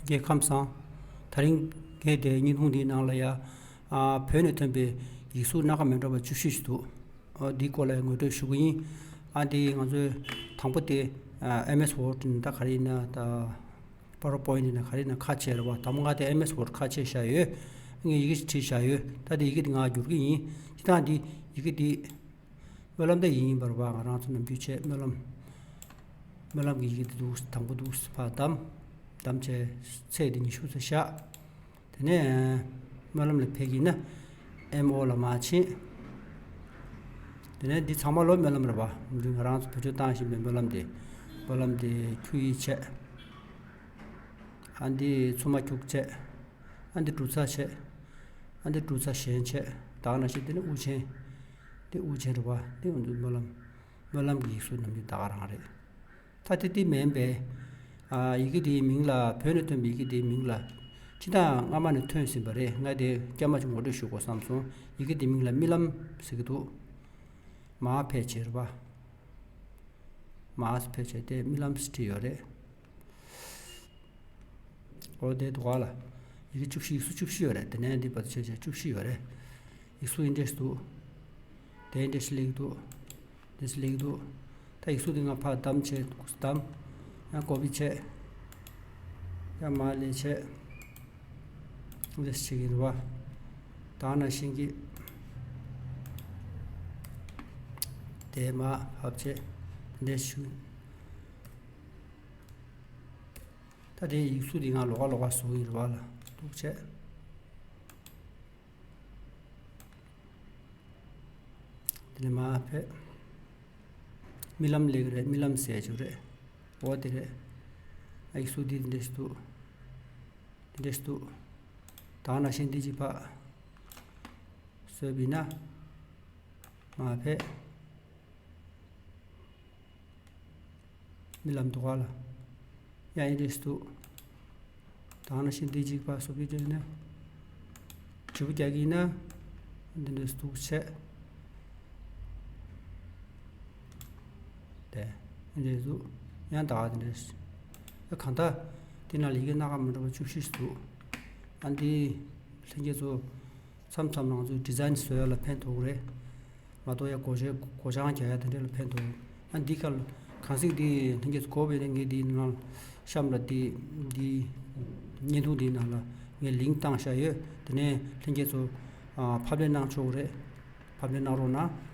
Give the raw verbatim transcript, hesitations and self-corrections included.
ངས་ཁམས་བཟང་། ད་རིང་ངས་དེ་བརྙན་ཐུང་འདིའི་ནང་ལ་ཡ། ཨ། བོད་ནས་ཐོན་པའི་ཡིག་གཟུགས་སྣ་ཁ་མི་འདྲ་བ་བཅུ་བཞི་ཞིག་འདུག། ཨ། འདིའི་སྐོར་ལ་ངོ་སྤྲོད་ཞུ་གི་ཡིན། ཨ། འདི་ང་ཚོའི་དང་པོ་དེ། ཨ། ཨེམ་ཨེས་ཝརཌ་ནས་ད་ག་རེ་ཡིན་ན་ད། པ་ཝར་པོའིན་ཊི་ནས་ག་རེ་ཡིན་ན་ཁ་ཕྱེ་རེད་བ། དང་པོ་ང་དེ་ཨེམ་ཨེས་ཝརཌ་ཁ་ཕྱེ་བཞག་ཡོད། ངས་ཡི་གེ་ཞིག་བྲིས་བཞག་ཡོད། ད་དེ་ཡི་གེ་དེ་ང་བསྒྱུར་གི་ཡིན། སྤྱིར་བཏང་འདི་ཡི་གེ་འདི། སྨོན་ལམ་དེ་ཡིན་པར་བ། ང་རང་ཚོ་ནམ་རྒྱུན་བྱས་སྨོན་ལམ། སྨོན་ལམ་གྱི་ཡི་གེ་དེ་འདུག། དང་པོ་འདུག་ཕར་བདམས། བདམས་བྱས་ཚེག་དེ་ཉི་ཤུ་ཙམ་བཞག། དེ་ནས་སྨོན་ལམ་ལ་ཕེབས་ཀྱི་ན་ཨེམ་ཨོ་ལ་མར་ཕྱིན། དེ་ནས་འདི་ཚང་མ་ལོ་སྨོན་ལམ་རེད་བ། ང་རང་ཚོ་བེད་སྤྱོད་བཏང་བཞིན་པའི་སྨོན་ལམ་དེ། སྨོན་ལམ་དེ་ཁྱུ་ཡིག་བྱས། ཨ་འདི་མཚུངས་མ་ཁྱུག་བྱས། ཨ་འདི་འབྲུ་ཚ་བྱས། ཨ་འདི་འབྲུ་ཚ་གཞན་བྱས། ད་ག་ནང་བཞིན་དེ་ནི་དབུ་ཆེན། འདི་དབུ་ཆེན་རེད་བ། འདི་ང་ཚོའི་སྨོན་ལམ། སྨོན་ལམ་གྱི་ཡིག་གཟུགས་ནམ་རྒྱུན་ད་ག་རང་རེད། ད་དེ་དེ་མིན་པས། ཨ། ཡི་གེ་དེའི་མིང་ལ། བོད་ནས་ཐོན་པའི་ཡི་གེ་དེའི་མིང་ལ། སྤྱིར་བཏང་སྔ་མ་ནས་ཐོན་ཟིན་པ་རེད། ང་དེ་སྐྱར་མ་ཅིག་ངོ་སྤྲོད་ཞུ་དགོས་བསམ་སོང་། ཡི་གེ་དེའི་མིང་ལ་རྨི་ལམ་ཟེར་གྱི་འདུག། མར་ཕེབས་བྱས་རེད་བ། མར་ཕེབས་བྱས་དེ་རྨི་ལམ་ཟེར་བྲིས་ཡོད་རེད། འོ་དེ་འདུག་ག་ལ། ཡི་གེ་བཅུ་བཞི། ཡིག་གཟུགས་བཅུ་བཞི་ཡོད་རེད། དེ་ནས་འདི་བར་དུ་བྱས་བྱས་བཅུ་བཞི་ཡོད་རེད། ཡིག་གཟུགས་འདི་འདྲས་འདུག། དེ་འདྲས་སླེབས་འདུག། འདྲས་སླེབས་འདུག། ད་ཡིག་གཟུགས་འདི་ང་ཕར་བདམས་བྱས། བདམས། ཡང་ཀོ་པི་བྱས། ཡང་མར་ལེན་བྱས། འདྲས་བྱེད་ཀྱི་རེད་བ། ད་ནང་བཞིན་གྱི་དེ་མར་ཕབ་བྱས། འདྲས་ཞུ། ད་དེ་ཡིག་གཟུགས་འདི་ང་ལོགས་ཀ་ལོགས་ཀ་བཟོ་གི་རེད་བ་ལ། འདུག་བྱས། དེ་ནས་མར་ཕེབས། རྨི་ལམ་སླེབས་ཀྱི་རེད། རྨི་ལམ་ཟེར་ཅིག་རེད། འོ་དེ་རེད། ཨ། ཡིག་གཟུགས་འདི་འདྲས་འདུག། འདི་འདྲས་འདུག། ད་ནང་བཞིན་འདི་གཅིག་ཕར་བཟོས་པ་ཡིན་ན། མར་ཕེབས། རྨི་ལམ་འདུག་ག་ལ། ཡང་འདི་འདྲས་འདུག། ད་ནང་བཞིན་འདི་གཅིག་ཕར་བཟོས་པ་ཡིན་ན། བརྗེ་པོ་རྒྱག་གི་ཡིན་ན། འདི་འདྲས་འདུག་བྱས། དེ་འདྲས་འདུག། ཡང་ད་ག་འདི་འདྲས། ཨ། གང་ལྟར་འདི་ནང་ལ་ཡི་གེ་སྣ་ཁ་མི་འདྲ་བ་བཅུ་བཞི་ཞིག་འདུག། ཨ། འདི་ལྷན་རྒྱས་ཚོ་མཚམས་མཚམས་ང་ཚོའི་ཌི་ཛའིན་བཟོ་ཡ་ལ་ཕན་ཐོགས་རེད། མ་གཏོགས་ཡ་སྒོ་བྱེ། སྒོ་བྱང་རྒྱག་ཡ་དེ་འདྲ་ལ་ཕན་ཐོགས། ཨ། འདི་ཁ་ལ་གང་ཟིག་འདི་ལྷན་རྒྱས་ཚོ་དགོས་པ་ཡིན་ན་ངས་འདི་ནང་གཤམ་ལ་འདི་འདི་བརྙན་ཐུང་འདིའི་ནང་ལ་ངས་ལིང་ཀི་བཏང་བཞག་ཡོད། དེ་ནས་ལྷན་རྒྱས་ཚོ། ཨ། ཕབ་ལེན་གནང་ཆོག་གི་རེད། ཕབ་ལེན་གནང་རོགས་གནང་།